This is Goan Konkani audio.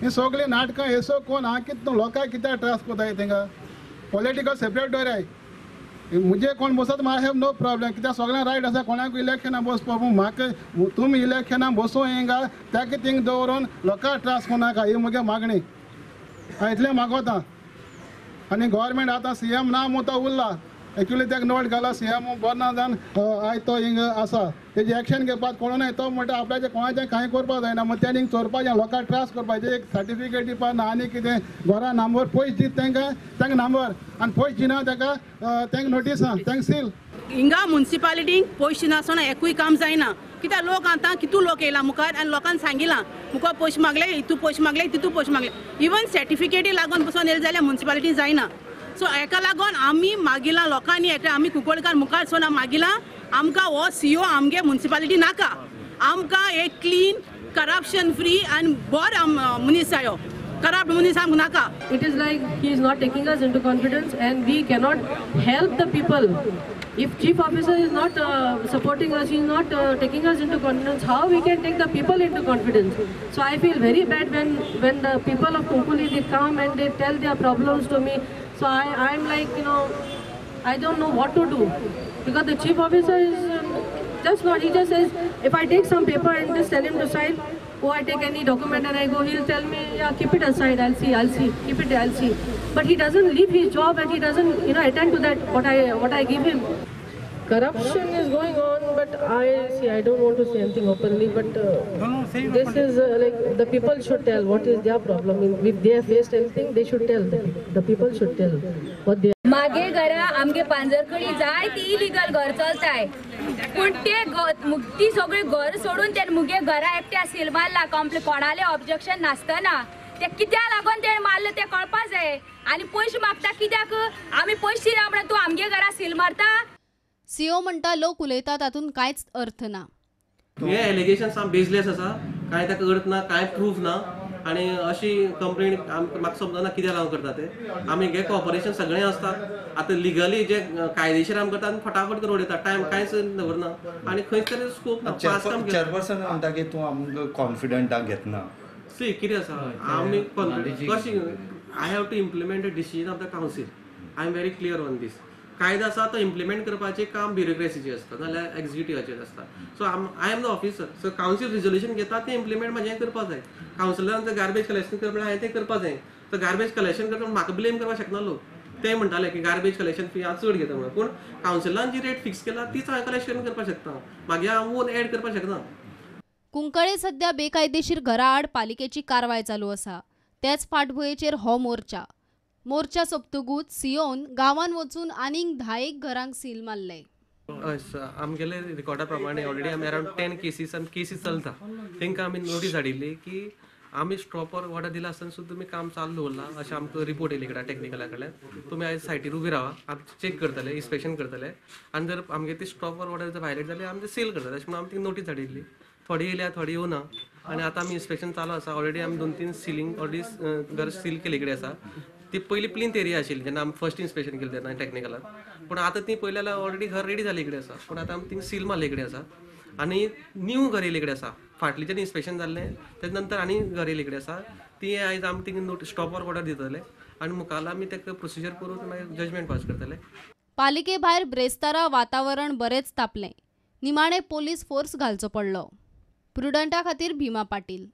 हे सगळे नाटकां हे सो कोण हा कितें लोकांक कित्याक त्रास कोताय थिंगा पॉलिटिकल सेपरेट दवराय मुझे कोण बसत I have no problem कित्याक सगळ्यांक रायट आसा कोणाक इलेक्शनाक बसपाक पूण म्हाका तुमी इलेक्शनाक बसूं हिंगा ताका थिंग दवरून लोकांक त्रास कोणाका ही म्हगे मागणी हांव इतलें मागोता. आनी गव्हर्मेंट आतां सी एम ना म्हूण तो उरला एक्चुअली ताका नोट घाला सी एम बरो ना जावन आयज तो हिंग आसा तेजी एक्शन घेवपाक कोण ना तो म्हणटा आपल्याचें कोणाचें कांय करपाक जायना म्हण तेणें हिंग चोरपाचें लोकांक त्रास करपाचें एक सर्टिफिकेट दिवपाक ना आनी कितें घरा नंबर पयशे दिता तांकां तांकां नंबर आनी पयशे दिना ताका तांकां नोटीस आहा तांकां सील. हिंगा मुन्सिपालिटीक पयशे नासतना एकूय काम जायना कित्याक लोक आतां कितू लोक येयला मुखार आनी लोकांक सांगिलां मुखार पयशे मागले हितू पयशे मागले तितू पयशे मागले इवन सर्टिफिकेटी लागून पसून येयले जाल्यार मुन्सिपालिटी जायना. सो हेका लागून आमी मागिलां लोकांनी एकटे आमी कुंकळकार मुखार सोन मागिलां आमकां हो सी ओ आमगे मुन्सिपालिटी नाका आमकां एक क्लीन करप्शन फ्री आनी बरो मनीस जायो करप्ट मनीस आमकां नाका. It is like he is not taking us into confidence and we cannot help the people. If chief officer is not supporting us, he is not taking us into confidence, how we can take the people into confidence? So I feel very bad when the people of Kunkuli, they come and they tell their problems to me. So I'm like, you know, I don't know what to do because the chief officer is just not, he just says, if I take some paper and just tell him to sign, oh, I take any document and I go, he'll tell me, yeah, keep it aside, I'll see, keep it, I'll see. But he doesn't leave his job and he doesn't, you know, attend to that, what I give him. Corruption is going on, but I don't want to say anything openly, but this is like the people should tell what is their problem. If they have faced anything, they should tell. The people should tell what they. मागे घरा आमगे पांजरकडी जाय ती इलिगल घर चलताय पूण ते ती सगळी घर सोडून ते मुगे घरा एकट्या सील मारला कंप्लेन कोणाले ऑब्जेक्शन नासतना ते कित्याक लागून ते मारले ते कळपा जाय आनी पयशे मागता कित्याक आमी पयशे दिना म्हणून तूं आमगे घरा सील मारता. सीओ म्हणटा लोक उलयता तातूंत कांयच अर्थ ना. हे एलिगेशन साम बेजलेस आसा कांय ताका अर्थ ना कांय प्रूफ ना आनी अशी कंप्लेन म्हाका समजना कित्याक लागून करता ते. आमी गे कॉपरेशन सगळें आसता आतां लिगली जे कायदेशीर आमी करता फटाफट करून उडयता टायम कांयच दवरना आनी खंयच तरी स्कोप ना. चेअरपर्सन म्हणटा की तूं आमकां कॉन्फिडंटाक घेतना सी कितें आसा आमी कशी I have to implement the decision of the council. I am very clear on this. कायदो आसा तो इम्प्लिमेंट करपाचें काम ब्युरोक्रेसीचें आसता नाल्यार एक्झिक्युटिवाचेर आसता. So I am the officer so council resolution घेता तें इम्प्लिमेंट म्हाजें करपाक जाय. कावन्सिलरान जर गार्बेज कलेक्शन करप म्हणल्यार हांवें तें करपाक जाय. तर गार्बेज कलेक्शन करता म्हाका ब्लेम करपाक शकना लोक ते म्हणटाले की गार्बेज कलेक्शन फी हांव चड घेता म्हणून पूण कावन्सिलान जी रेट फिक्स केला तीच हांवें कलेक्शन करपाक शकता मागीर हांव ओन एड करपाक शकना. कुंकळे सध्या बेकायदेशीर घरा आड पालिकेची कारवाय चालू आसा तेच फाटभुंयेचेर हो मोर्चा. मोर्चा सोंपतकूच सीओन गांवांत वचून आनीक 10 घरांक सील मारले. आमगेले रिकॉर्डा प्रमाणे ऑलरेडी आमी अरावंड 10 केसीस आनी केसीस चलता तांकां आमी नोटीस धाडिल्ली की आमी स्टॉपर ऑर्डर दिला आसतना सुद्दां तुमी काम चालू दवरलां अशें आमकां रिपोर्ट येयले कडेन टॅक्निकला कडल्यान. तुमी आयज सायटीर उबी रावा आमी चॅक करतले इन्स्पेक्शन करतले आनी जर आमगे ती स्टॉपर ऑर्डर जर व्हायलेट जाल्यार आमी सील करतले अशें म्हणून आमी ती नोटीस धाडिल्ली. थोडी येयल्या थोडी येवना आनी आतां आमी इन्स्पेक्शन चालू आसा. ऑलरेडी आमी 2-3 सिलींग ऑलरेडी घर सील केल्ले कडेन आसा. ती पयली प्लिंथ एरिया आशिल्ली जेन्ना आमी फर्स्ट इन्स्पेक्शन केलें तेन्ना टॅक्निकलान पूण आतां ती पळयली जाल्यार ऑलरेडी घर रेडी जाल्ले कडेन आसा पूण आतां आमी थिंग सील मारले कडेन आसा आनी न्यू घर येयल्ले कडेन आसा. फाटलें जेन्ना इन्स्पेक्शन जाल्लें तेजे नंतर आनी घर येयल्ले कडेन आसा ती आयज आमी thing note stop work order दितले आनी मुखार आमी ताका प्रोसिजर करून मागीर जजमेंट पास करतले. पालिके भायर ब्रेस्तारा वातावरण बरेंच तापलें. निमाणे पोलीस फोर्स घालचो पडलो. प्रुडंटा खातीर भीमा पाटील.